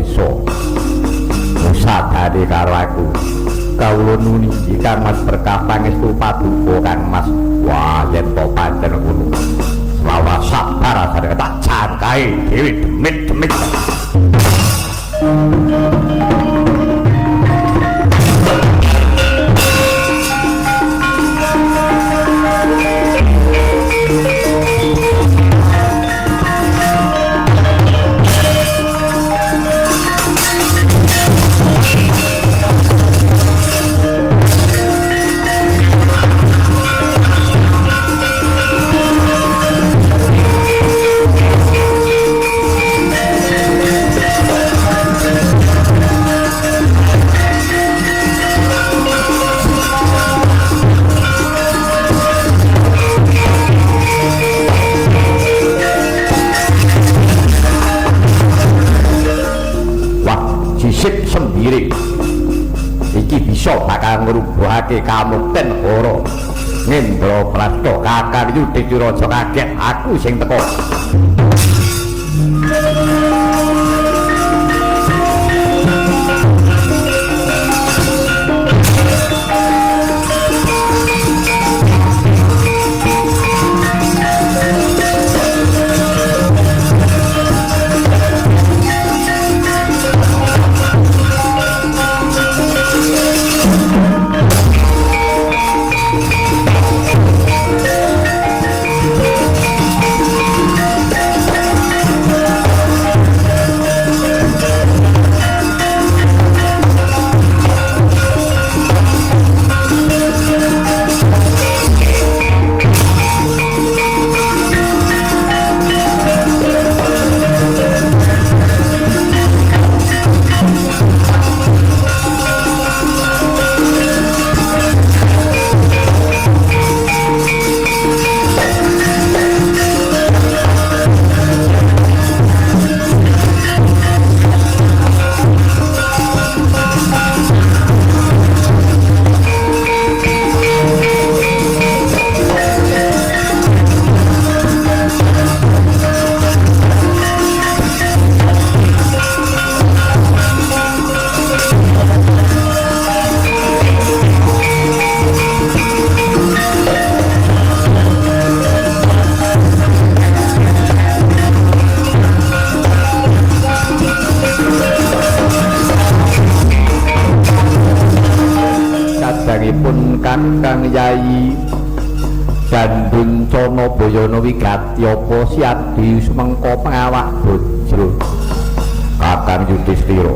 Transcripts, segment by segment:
desa. Sadare karo aku. Kawula nuni Kang Mas berkah pangestu paduka Kang Mas. Wah, yen to pancen ngono. Ora sabar asane tak jangkae dhewe demit-demit. Sisip sendiri iki bisa bakal ngrubuhake kamukten negara Ngendraprasta. Kakang Yudhistira aja kaget, aku sing teko. Kadangipun Kakang Yayi Danduncana Bayana wigati apa siadi sumengko pengawak bojro. Kakang Yudhistira,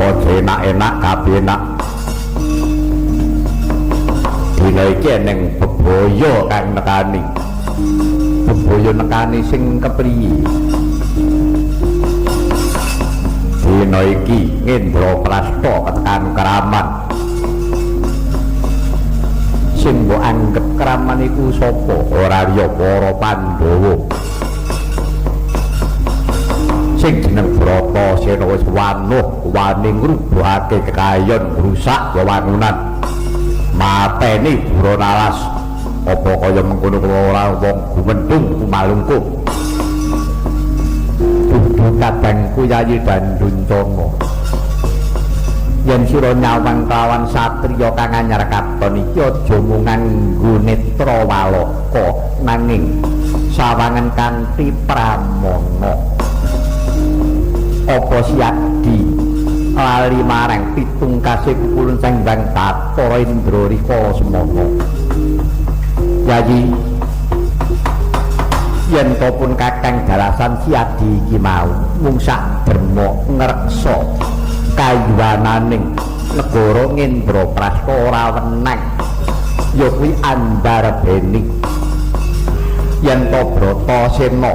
aja enak-enak kapenak. Dina iki eneng bebaya kang nekani. Bebaya nekani sing kepriye? Dina iki Ngendraprasta ketekan keraman. Sing mbok anggep keraman iku sapa? Ora liya para Pandhawa. Sing jeneng Bratasena wis wanuh wani ngrubuhake kekayon, ngrusak wewangunan, mateni Buronalas. Apa kaya mengkono ora wong gumendung kumalungkung. Dudu kadangku Yayi Danduncana, yen sira nyawang kelawan satriya kang anyar katon iki aja mung nganggo netra walaka, nanging sawangan kanthi pramana. Apa siadi lali marang pitung kasih pupulun Sang Hyang Bathara Indra rikala semana? Yayi, yen to pun Kakang dalasan siadi iki mau mung sak derma ngreksa kayuwananing negara Ngendraprasta ora wenang, ya kuwi andarbeni. Yen to Bratasena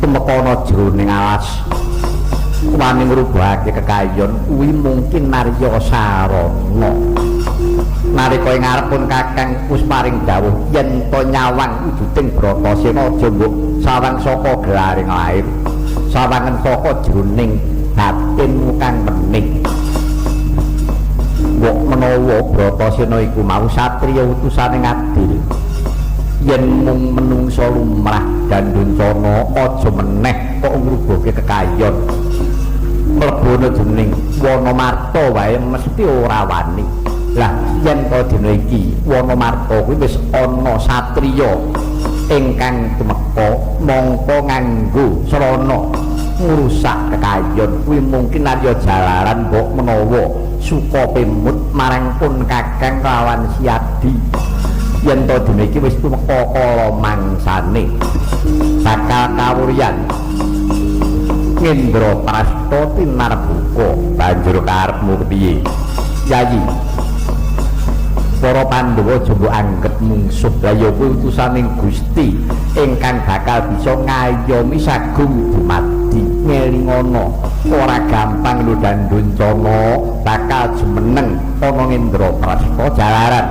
tumekana jroning alas wani ngrubuhake kekayon kuwi mungkin narya sarana. Nalika ing ngarepun Kakang wis paring dawuh yen to nyawang wujuding Bratasena aja mbok sawang saka gelaring lair, sawangen saka jroning batinmu kang bening. Mbok menawa Bratasena iku mau satriya utusane ngadil, yen mung menungsa lumrah Danduncana aja meneh kok ngrubuhke kekayon. Mlebuna dening Wanamarta wae mesti ora wani. Lah yen ta dina iki Wanamarta kuwi wis ana satriya ingkang tumeka mongko nganggo srana ngrusak kekayon kuwi mungkin arya jalaran mbok menawa suka pemut marang pun Kakang lawan Siadi. Yen ta dina iki wis tumeka kala mangsane bakal kawuryan Ngendraprasta tinarbuka. Banjur karepmu kepiye Yayi? Para Pandhawa aja mbok anggep mungsuh. Lah ya kuwi utusaning Gusti ingkang bakal bisa ngayomi sagung dumadi. Ngelingono ora gampang lho Danduncana bakal jumeneng ana Ngendraprasta jalaran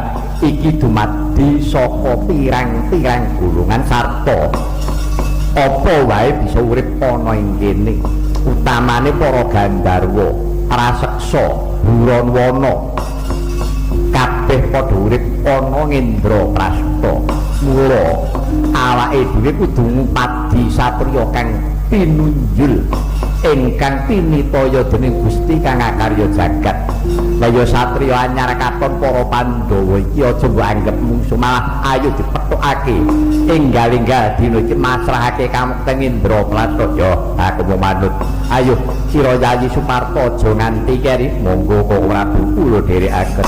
iki dumadi saka pirang-pirang golongan sarta apa wae bisa urip ana ing kene, utamane para gandharwa, raseksa, buronwana kabeh padha urip ana Ngendraprasta. Mula awake dhewe kudu ngupadi satriya kang pinunjul ingkang pinitaya dening Gusti kang akarya jagat. Lah ya satriya anyar katon para Pandhawa iki aja mbok anggep mungsuh, malah ayo dipethukake enggal-enggal dina iki masrahake kamukten Ngendraprasta. Ya aku mau manut. Ayo sira Yayi Suparta aja nganti keri. Monggo Koko Prabu kula dherekaken.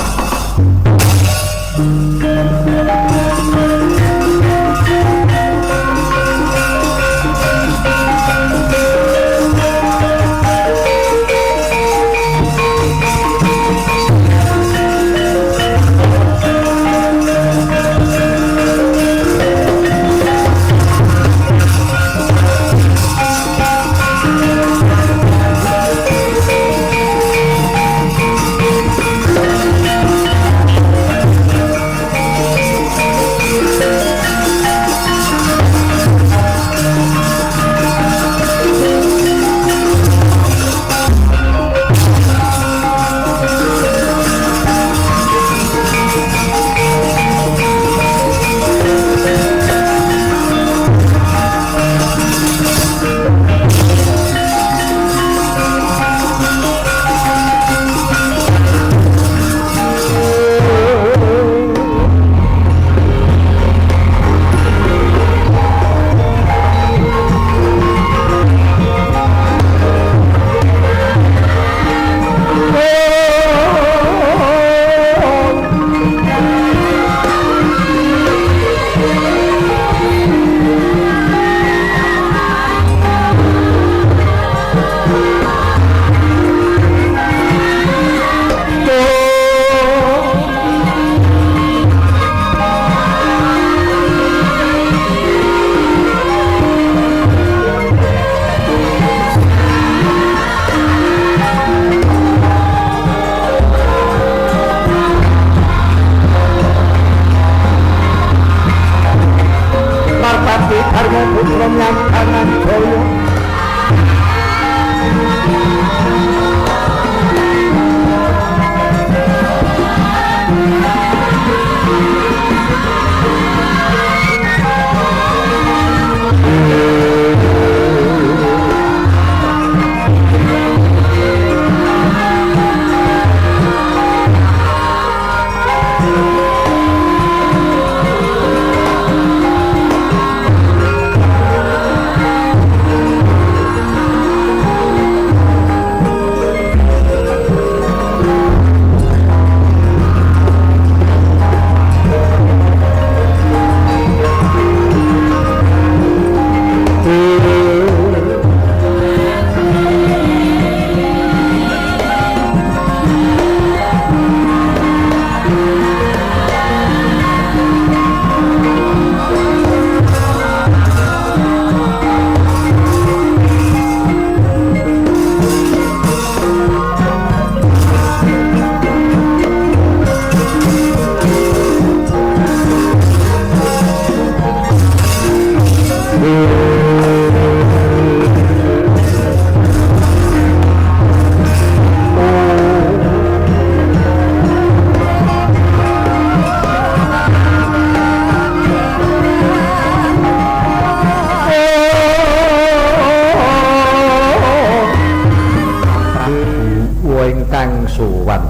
ingkang sowan.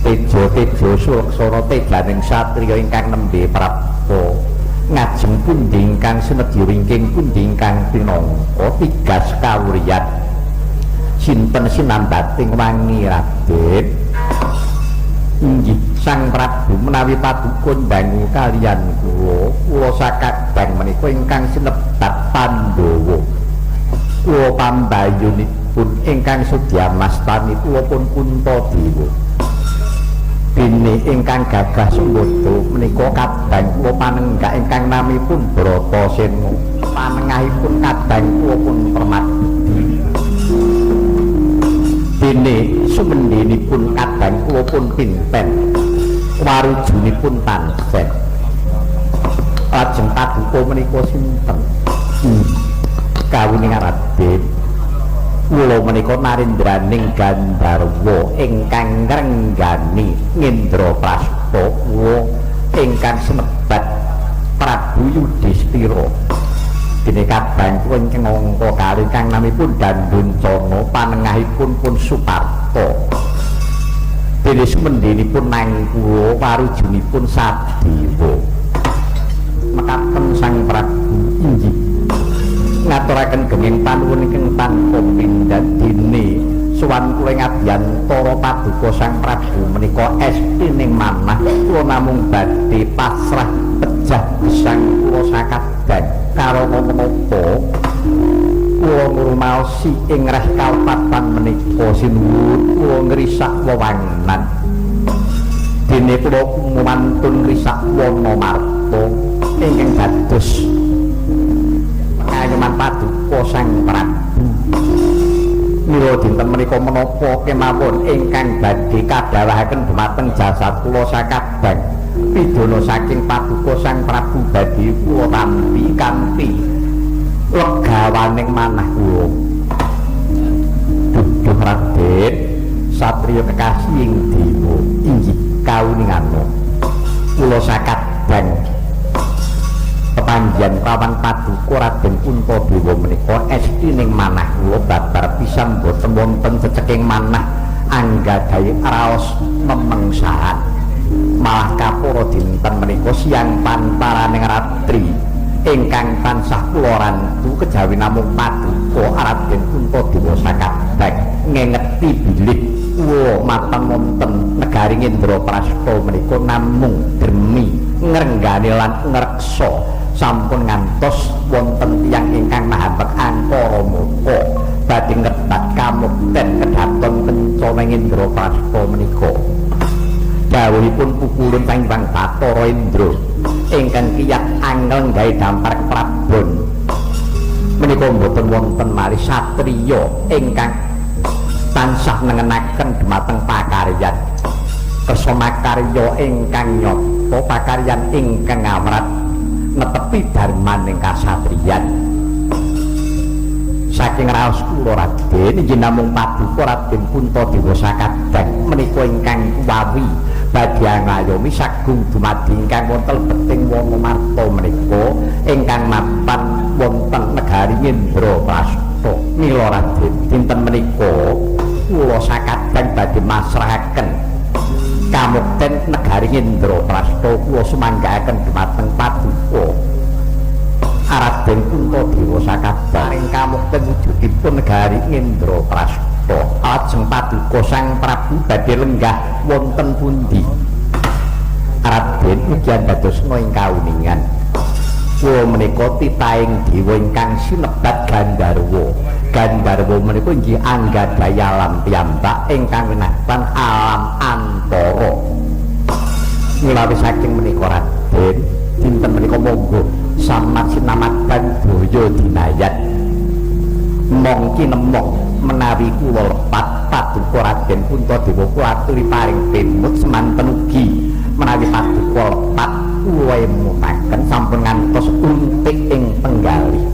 Tejo-tejo sulaksana tejaning satriya ingkang nembe prapta. Ngajeng pundi ingkang sinedya wingking pundi ingkang pinangka tigas kawuryan. Sinten sinambating wangi Raden? Inggih Sang Prabu, menawi paduka ndangu kaliyan kula, kula sakadang menika ingkang sinebat Pandhawa. Kula pambayunipun ingkang sudyamastani kula pun Puntadewa. Dene ingkang gagah sumbodo menika kadang kula panenggak ingkang namipun Bratasena. Panengahipun kadang kula pun Permadi. Dene sumendhenipun kadang kula pun Pinten. Warujunipun Tansen. Lajeng paduka menika sinten? Kawuningan Raden, kula menika narendraning Gandharwa ingkang ngrenggani Ngendraprasta kula ingkang sinebat Prabu Yudhistira. Dene kadang kula ingkang angka kalih ingkang namipun Danduncana, panengahipun pun Suparta. Dene sumendhenipun nang kula, warujunipun Sadewa. Mekaten Sang Prabu. Inggih. Ngaturaken genging panuwun ingkang tanpa pindha. Dene sowan kula ing abiyantara paduka Sang Prabu menika esti ning manah kula namung badhe pasrah pejah gesang kula sakadang. Karana menapa kula ngrumaosi ing reh kalpatan menika sinuwun kula ngrisak wewangunan. Dene kula mantun ngrisak wana marta ingkang dados pengayoman paduka Sang Prabu. Mila dinten menika menapa kemawon ingkang badhe kadhawahaken dumateng jasad kula sakabang pidana saking paduka Sang Prabu badhe kula tampi kanthi legawaning manah kula. Duh Raden, satriya kekasih ing dewa. Inggih kawuningana kula sakabang pepanggihan kawan paduka Raden Puntadewa menika esti ning manah kula babar pisan boten wonten ceceking manah anggadhahi raos memengsahan. Malah kapura dinten menika siang pantaraning ratri ingkang tansah kula rantu kejawi namung paduka Raden Puntadewa sakabang ngengeti bilih kula mapan wonten negari Ngendraprasta menika namung dremi ngrenggani lan ngreksa sampun ngantos wonten tiyang ingkang mahabek angkara murka badhe ngebat kamukten kedaton kencana Ngendraprasta menika. Dawuhipun pukulun Sang Hyang Bathara Indra ingkang kiyat angel gawe dampar keprabon menika mboten wonten malih satriya ingkang tansah nengenaken dumateng pakaryan kersa makarya ingkang nyata, pakaryan ingkang awrat netepi dharmaning kasatriyan. Saking raos kula Raden inggih namung paduka Raden Puntadewa sakadang menika ingkang kuwawi badhe ngayomi sagung dumadi ingkang wonten lebeting wana marta menika ingkang mapan wonten negari Ngendraprasta. Mila Raden dinten menika kula sakadang badhe masrahaken kamukten negari Ngendraprasta kula sumanggaaken dumateng paduka Raden Puntadewa sakadang ing kamukten wujudipun negari Ngendraprasta. Lajeng paduka Sang Prabu badhe lenggah wonten pundi? Raden ugi andadosna ing kauningan kula menika titahing dewa ingkang sinebat Gandharwa. Gandharwa menika inggih anggadhahi alam piyambak ingkang winastan alam antara. Mulawi saking menika Raden dinten menika monggo samat sinamadan daya dinayat mong kinemong menawi kula lepat paduka Raden Puntadewa kula aturi paring pemut semanten ugi menawi paduka lepat kula emutaken sampun ngantos untik ing penggalih.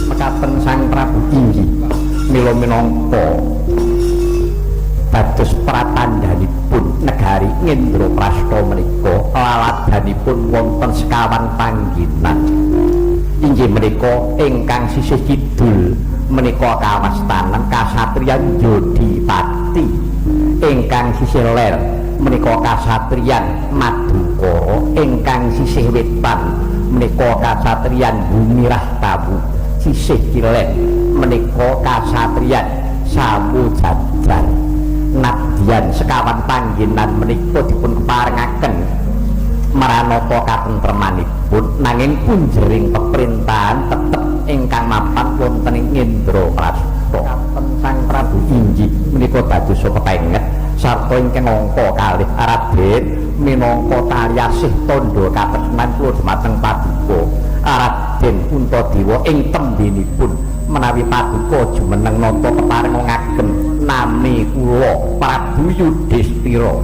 Mekaten Sang Prabu. Inggih. Mila minangka dados pratandhanipun negari Ngendraprasta menika laladanipun wonten sekawan panggenan. Inggih menika ingkang sisih kidul menika kawastanan kasatriyan Jodipati, ingkang sisih ler menika kasatriyan Madukara, ingkang sisih wetan menika kasatriyan Bumirah Tawu, sisih kilen menika kasatriyan Samujajar. Nadyan sekawan panggenan menika dipun keparengaken maranata katentremanipun, nanging punjering peperintahan tetep ingkang mapan wonten ing Indraprasta. Katen Sang Prabu inggih menika dados pepenget sarta ingkang angka kalih Raden minangka tali asih tandha katresnan kula dumateng paduka Raden Puntadewa ing tembinipun menawi paduka jumeneng nata keparenga ngagem nami kula Prabu Yudhistira.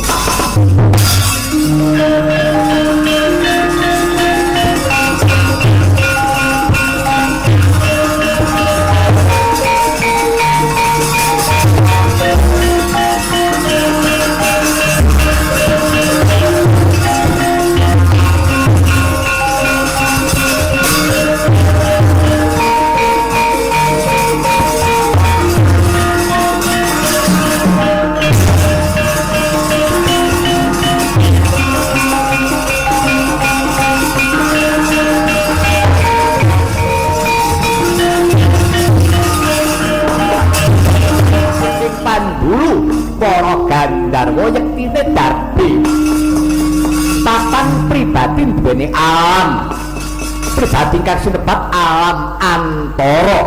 Para gandharwa yektine darbi papan pribadi duweni alam pribadi kang sinebat alam antara.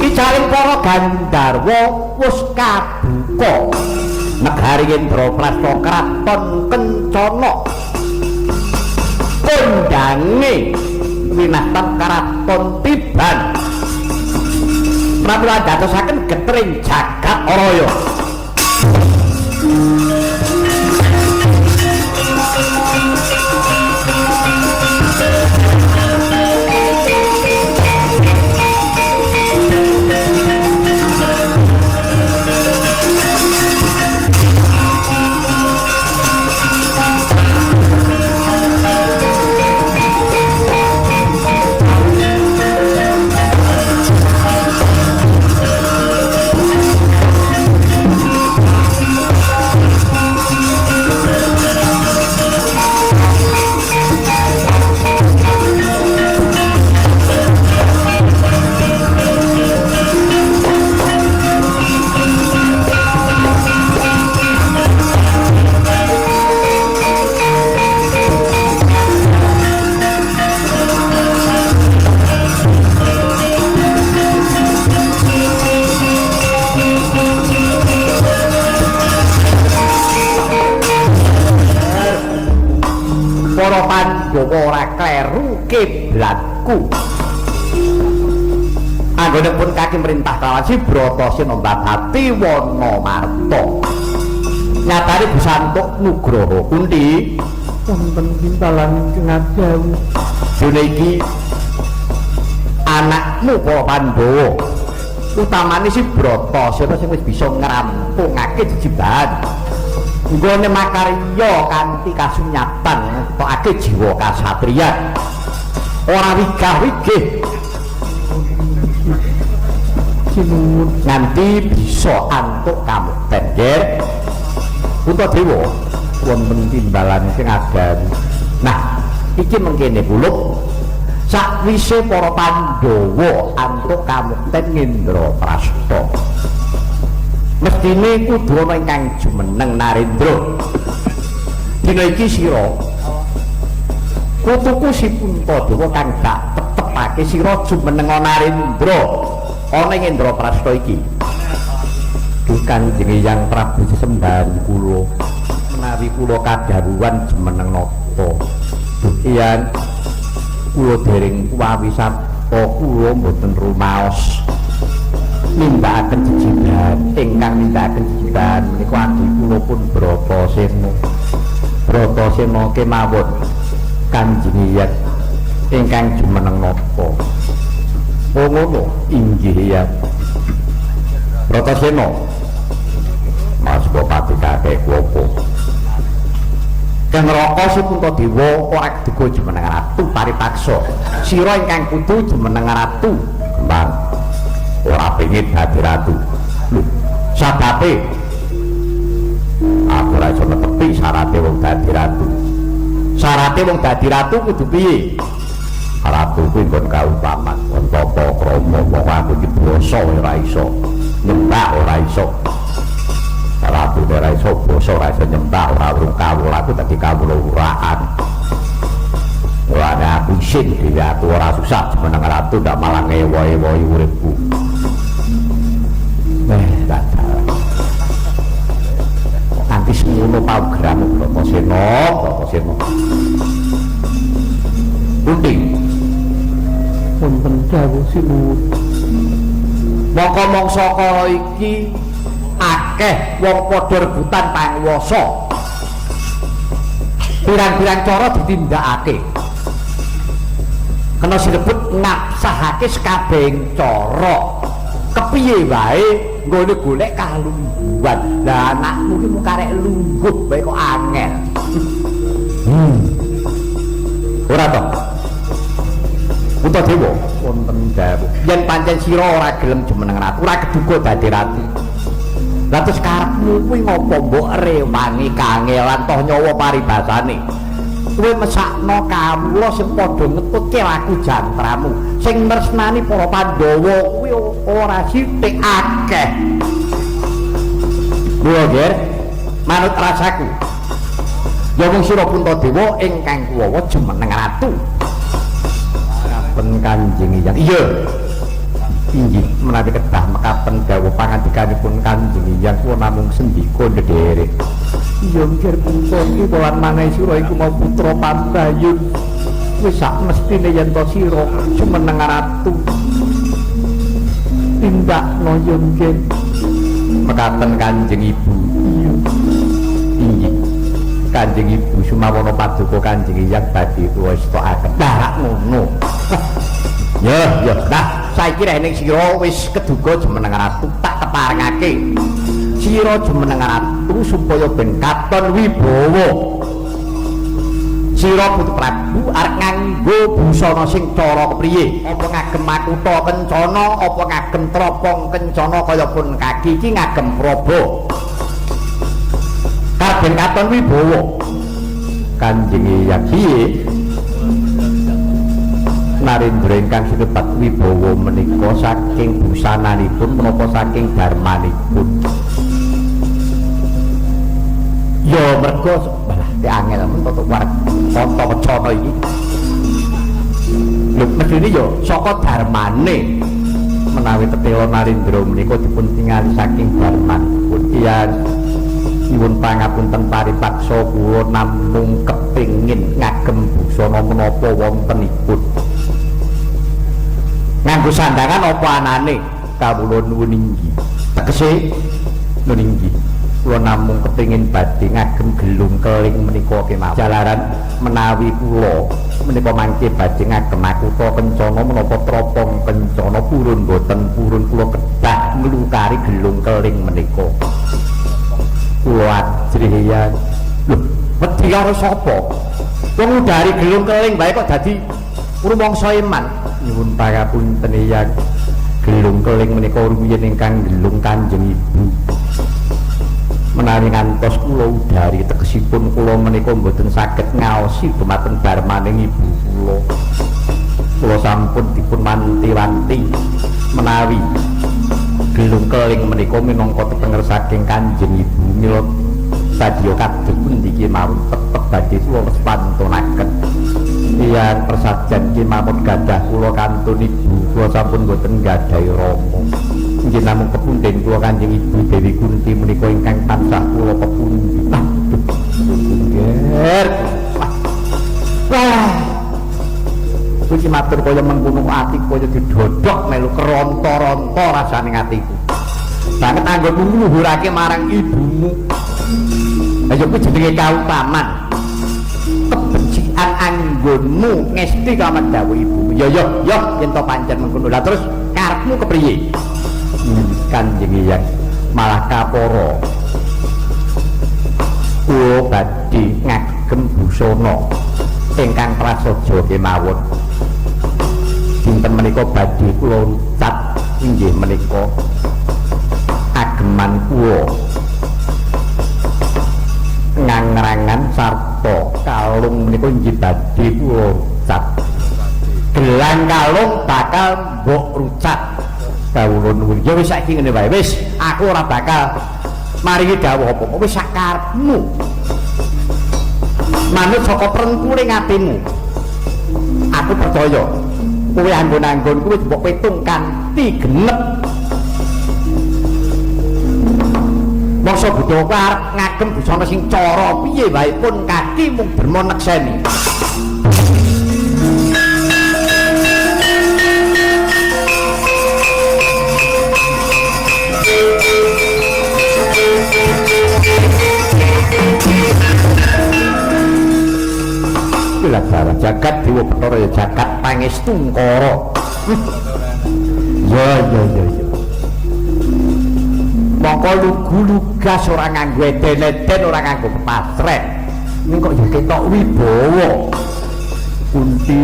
Icaling para gandharwa wis kabuka negari Indraprasta kraton Kencana kondange winastan karaton Tiban. Pramila dadosaken getering jagat raya. Para Pandhawa ora kleru kiblatku. Anggonipun kaki merintah kelawan si Bratasena mbabati Wanamarta. Nyatane bisa entuk nugraha Kunti wonten pintalan ingkang ajawi. Dene iki anakmu para Pandhawa. Utamane si Bratasena sing wis bisa ngrampungake jejibahan. Nggone makarya kanthi kasunyatan ngetokake jiwa kasatriyan. Ora wigah-wigih Sinuwun nganti bisa antuk kamukten. Nggih. Puntadewa wonten timbalan sing agami. Nah, iki mengkene puluk sakwise para Pandhawa antuk kamukten Indraprasta. Mestine kudu ana ingkang jumeneng Narendra. Dina iki sira kutuku si Puntadewa kang dak tetepake sira jumeneng Narendra ana ing Indraprasta iki. Duh Kanjeng Hyang Prabu sesembahan kula menawi kula kadhawuhan jumeneng nata. Duh Hyang kula dereng kuwawisan kula mboten rumaos nindakaken jejibahan ingkang nindakaken jejibahan menika adi kula pun Bratasena. Bratasena kemawon Kanjeng Hyang ingkang jumeneng nata. Oh ngono inggih ya. Bratasena Mas Bupati kakek opo? Kang neraka si Puntadewa ora duga jumeneng ratu paripaksa. Sira ingkang kudu jumeneng ratu Demang ora pengin dadi ratu. Lho, sababe aku ora iso netepi syarate wong dadi ratu. Syarate wong dadi ratu kudu piye? Ratu kuwi nggon kautaman, nggon tata krama. Wong aku iki basa ora iso, nyembah ora iso. Ratu ora iso basa, ora iso nyembah, ora urung kawula aku dadi kawula uraan. Mulane aku isin dhewe, aku ora susah jumeneng ratu ndak malah ngewohi-wohi uripku. Nganti semono paugramu Bratasena, Bratasena. Kunti. Wonten dawuh sinuwun. Mongko mangsa kala iki akeh wong padha rebutan panguwasa. Pirang-pirang cara ditindakake. Kena sinebut ngabsahake sekabehing cara. Kepiye wae nggone golek kalungguhan. Lah anakmu ki mung karek lungguh wae kok angel. Ora to? Puntadewa wonten dawuh. Yen pancen sira ora gelem jumeneng ratu, ora keduga dadi ratu. Lah terus karepmu kuwi ngopo mbok rewangi kangelan toh nyawa paribasane? Kowe mesakno kawula sing padha ngetutke laku jantramu, sing tresnani para Pandhawa kuwi ora sithik akeh. Lho, Ger, manut rasaku. Ya mung sira Puntadewa ingkang kuwawa jumeneng ratu. Kapen Kanjeng Hyang. Iya. Inggih, menawi kedah mekaten dawuh pangandikanipun Kanjeng Hyang kula namung sendika ndherek. Iya nggih Punta, iki lan maneh sira iku mau putra Pambayun. Wis sak mestine yen to sira jumeneng ratu. Tindakno ya nggih. Mekaten Kanjeng Ibu. Iya. Inggih. Kanjeng Ibu sumawana paduka Kanjeng Hyang badhe kula estakaken. Lah ngono. Ya, ya. Nah, saiki rene sira wis keduga jumeneng ratu tak keparengake. Sira jumeneng ratu supaya ben katon wibawa. Sira Putu Prabu arep nganggo busana sing cara kepriye? Apa ngagem makutha kencana, apa ngagem tropong kencana kaya pun kaki iki ngagem praba. Karep ben katon wibawa. Kanjeng Hyang piye? Narendra ingkang sinebat wibawa menika saking busananipun menapa saking darmanipun? Ya mergo malah te angel men toto wareg tata wacana iki. Lho mestine ya saka darmane. Menawi tetela Narendra menika dipun tingali saking darmanipun. Iya nyuwun pangapunten paripaksa kula namung kepingin ngagem busana menapa wontenipun. Nganggo sandangan apa anane? Kawula nuwun inggih. Tegese nuwun inggih. Kula namung kepingin badhe ngagem gelung keling menika kemawon. Jalaran menawi kula menika mangke badhe ngagem makutha kencana menapa tropong kencana purun boten purun kula kedah nglukari gelung keling menika. Kula ajrih ya. Lho, wedi karo sapa? Wong udari gelung keling bae kok dadi rumangsa eman. Nyuwun pangapunten ya. Gelung keling menika rumiyin ingkang gelung Kanjeng Ibu. Menawi ngantos kula udari tegesipun kula menika mboten saged ngaosi dumateng darmaning ibu kula. Kula sampun dipun wanti-wanti menawi gelung keling menika minangka tetenger saking Kanjeng Ibu mila sadya kados pundi kemawon tetep badhe kula pantunaken. Iya persajan kemawon gadah kula kantun ibu kula sampun mboten gadahi rama. Nggih namung kepunden kula Kanjeng Ibu Dewi Kunti menika ingkang tansah kula pepundi. Aduh, wah. Kuwi matur kaya mengkono atiku kaya didodok melu keronta-ronta rasane atiku. Banget anggonmu ngluhurake marang ibumu. Lah ya kuwi jenenge kautaman. Kebencian anggonmu ngesti kelawan dawuh ibumu. Ya ya ya yen to pancen mengkono. Lah terus karepmu kepriye? Kanjeng Hyang malah kapara. Kula badhe ngagem busana ingkang prasaja kemawon. Dinten menika badhe kula rucat inggih menika ageman kula ngangrangan sarta kalung menika inggih badhe kula rucat. Gelang kalung bakal mbok rucat. Kawula nuwun. Ya wis saiki ngene wae. Wis, aku ora bakal maringi dawuh apa-apa. Wis sak karepmu. Manut saka prengkuling atimu. Aku percaya kowe anggon-anggon kuwi mbok pitung kanthi genep. Mangsa budaya kowe arep ngagem busana sing cara piye wae pun kaki mung derma nekseni. Lah jagat Dewa Bathara ya jagat Pangestungkara. Ya ya ya ya. Mongko lugu-lugas ora nganggo eden-eden, ora nganggo pepatren. Ning kok ya ketok wibawa. Kunti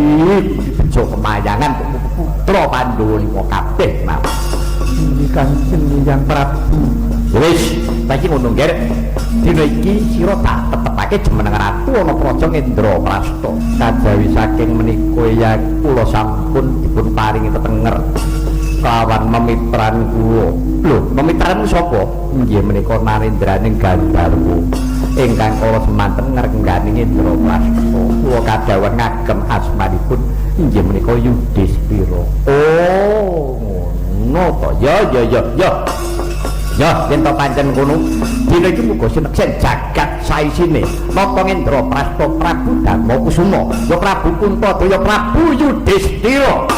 bejo kemayangan putra Pandhawa lima kabeh mau. Ini Kanjeng Hyang Prabu. Wis, saiki ngono Nger. Dina iki sira tak tetepake jumeneng ratu ana praja Indraprasta. Kajawi saking menika ya kula sampun dipun paringi tetenger kelawan memitran kula. Lho, memitranmu sapa? Inggih menika Narendraning Gandharwa ingkang kala semanten ngrenggani Indraprasta. Kula kadhawuhan ngagem asmanipun inggih menika Yudhistira. Oh, ngono to. Ya ya ya ya. Ya, yen to pancen ngono, dina iki muga sineksen jagat saisine nata Indraprasta Prabu Darmakusuma, ya Prabu Kuntadewa, Prabu Yudhistira.